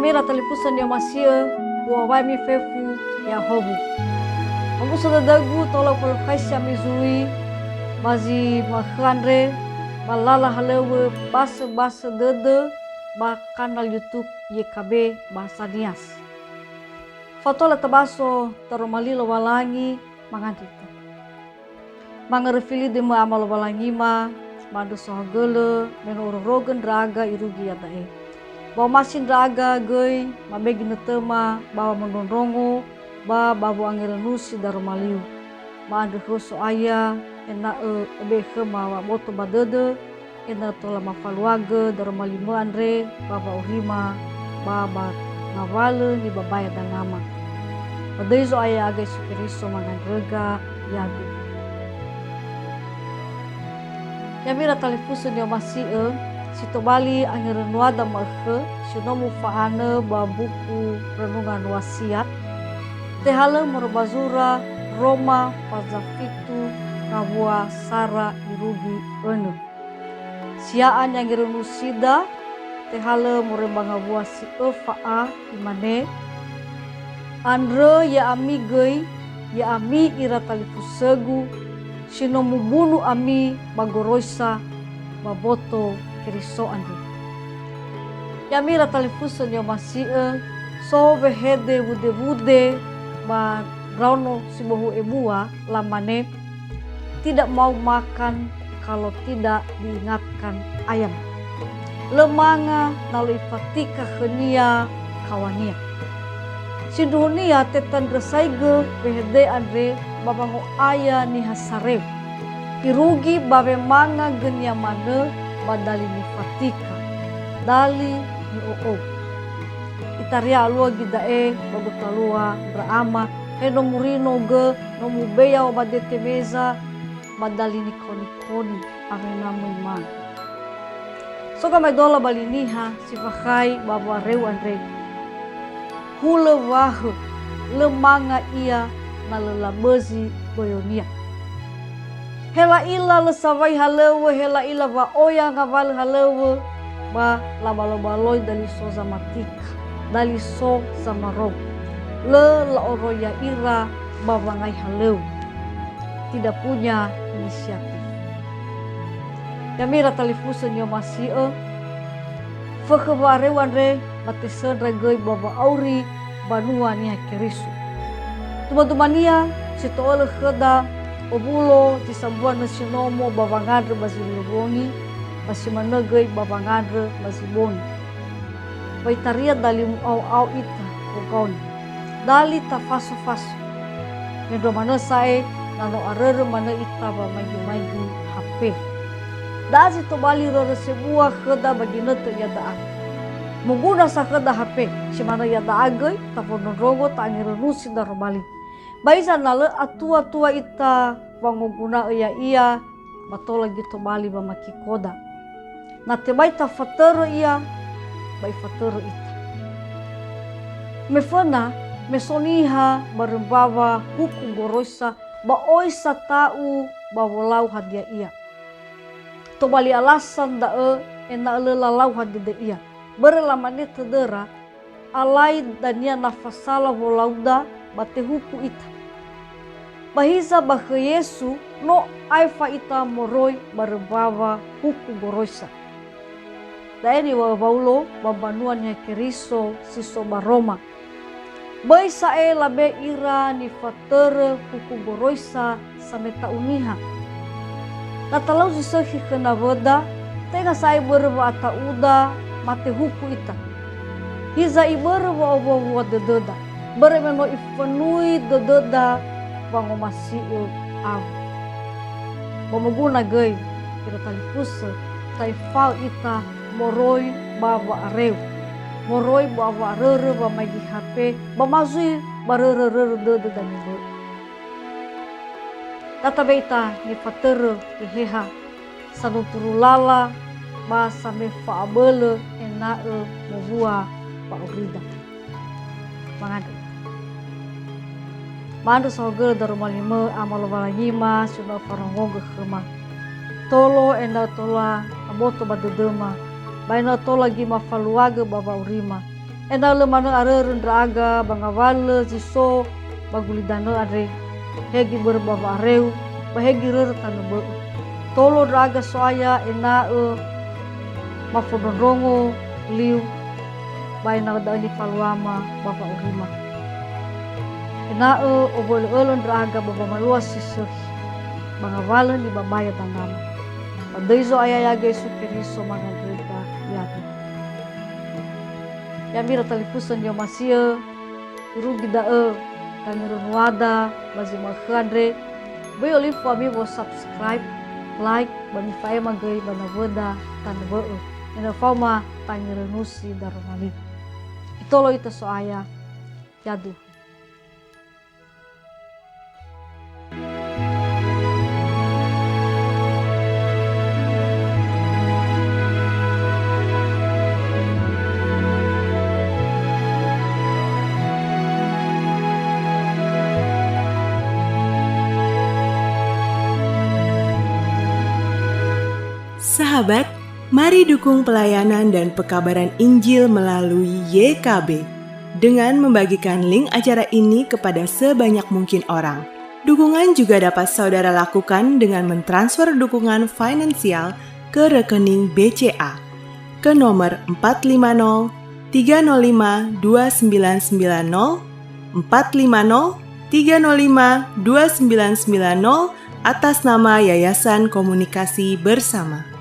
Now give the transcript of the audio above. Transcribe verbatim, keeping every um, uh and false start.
Ira talifusö ni'omasi'ö, u'awaimi fefu ya'ahowu. Omuso dödögu tola ufalukhaisi ami zui, ba zi ma'ökhö andre, ba lala halöŵö basöbasö dödö ba kanal YouTube Y K B Bahasa Nias. Fatola tabaso daroma li Lowalangi, mangandrö ita. Mangandrö fili döimö Ama Lowalangima, ma'andrö saohagölö, me no urorogö ndra'aga irugi iada'e. Ba omasi ndra'aga göi, mabe ginötöma ba wamondrondrongo, ba ba wo'angerönusi daroma liu. Ma'andrö khöu So'aya, ena'ö öbe'e khöma wa'aboto ba dödö, ena'ö tola mafaluagö daroma limö andre ba wa'aurima ba ba ngawalö nibabae dangama. Ba döi Zo'aya ya'aga Yesu Keriso mangandröga, yadu. Ya'ami ira talifusö ni'omasi'ö, si tobali angerönuada ma'ökhö, si no mufa'anö ba mbuku Renungan Wasiat, tehalö moroi ba zura Roma faza fitu ngawua sara irugi önö. Sia'a ni'angerönusida, tehalö moroi ba ngawua si öfa a, imane, "Andrö ya'ami göi, ya'ami ira talifusögu, si no mubunu ami ba goroisa ba mboto Keriso andrö." Ya'ami ira talifusö ni'omasi'ö, so wehede wude-wude ba ndraono si bohu ebua, lamane, "Tidak mau makan kalau tidak diingatkan ayam." Lö manga na lö ifatika khönia kawania. Sindruhunia tetandrösaigö wehede andre ba wango'aya niha sareu. Irugi ba wemanga gönia manö ba dali nifatika, dali ni'o'ou. Itaria alua göi da'e ba gotalua ndra ama, he no murino gö, no mubea ba dete meza, ba dali nikonikoni awena möi manga. So gamaedola bali niha si fakhai ba wa'areu andre. Hulö wahö, lö manga ia na lö labözi boyonia. He la'ila lö sawai halöŵö, he la'ila wa'oya ngawalö halöŵö, ba labalobaloi dali so zamatika, dali so zamarou. Lö la'oroi ya'ira ba wangai halöŵö. Tidak punya inisiatif. Ya'ami ira talifusö ni'omasi'ö, fökhö wa'areu andre ba tesöndra göi ba wa'auri banua Niha Keriso. Duma-dumania si to'ölö khöda owulo zi sambua nösi nomo ba wangandrö ba zi lö bongi, ba si manö göi ba wangandrö ba zi bongi. Ba itaria dali mu'ao'ao ita wogaoni. Dali tafaso-faso. Mendrua manö sa'ae, na no arörö manö ita wamaigi-maigi H P. Da'a zi tobali rörö sebua khöda ba ginötö iada'a. Moguna sa khöda H P, si manö iada'a göi, tafondrondrongo, ta'angerönusi daroma li. Ba hiza na lö atua-tua ita wangoguna'ö ya'ia, ba tola göi tobali wamakikoda. Na tebai tafatörö ia, ba ifatörö ita. Me föna, me so niha barö mbawa huku goroisa ba oi sata'u ba wolau hadia ia. Tobali alasan da'ö ena'ö lö lalau hadia ia. Börö lamane tödöra, "Alai dania na fasala wolauda ba tehuku ita." Ba hiza ba khö Yesu no aefa ita moroi barö mbawa huku goroisa. Da'e niŵa'ö Waulo ba mbanua Niha Keriso si so ba Roma. Böi sa'ae labe ira nifatörö huku goroisa sameta'u niha. Na talau zi sökhi khö nawöda, tenga sa'ae börö wa'ata'uda mate huku ita. Hiza ibörö wa'owua-wua dödöda, börö me no ifönui dödöda wangomasi'ö awö. Ba moguna göi, ira talifusö, ta'efa'ö ita moroi ba wa'areu, moroi ba wa'arörö wamaigi H P, ba ma zui ba rörö-rörö dödö dania bö'ö. Da tabe'e ita nifatörö Geheha, sanuturu lala, ba same fa'abölö ena'ö mowua wa'aurida. Mangandrö. Ma'andrö saohagölö daroma limö Ama Lowalangima si no farongogö khöma. Tolo ena'ö tola aboto ba dödöma, ba ena'ö tola göi mafaluagö ba wa'aurima. Ena'ö lö manö arörö ndra'aga ba ngawalö zi so ba gulidanö andre, hegi börö ba wa'areu, ba hegi rörö tanö bö'ö. Tolo ndra'aga So'aya ena'ö mafondrondrongo liu, ba ena'ö da'ö nifaluama ba wa'orima. Ena'ö owölö'ölö ndra'aga ba wamalua si sökhi, ba ngawalö nibabaya dangama. Ba döi Zo'aya ya'aga Yesu Keriso mangandröta ya'aga. Ya'ami ira talifusö ni'omasi'ö, irugi da'ö tangerönuada ba zi ma'ökhö andre, böi olifu ami wo subscribe, like, ba mifa'ema göi ba nawöda tanö bö'ö, ena'ö faoma tangerönusi daroma li. Itolo ita So'aya, yaduhu. Sahabat, mari dukung pelayanan dan pekabaran Injil melalui Y K B dengan membagikan link acara ini kepada sebanyak mungkin orang. Dukungan juga dapat saudara lakukan dengan mentransfer dukungan finansial ke rekening B C A ke nomor empat lima nol tiga nol lima dua sembilan sembilan nol, empat lima nol tiga nol lima dua sembilan sembilan nol, atas nama Yayasan Komunikasi Bersama.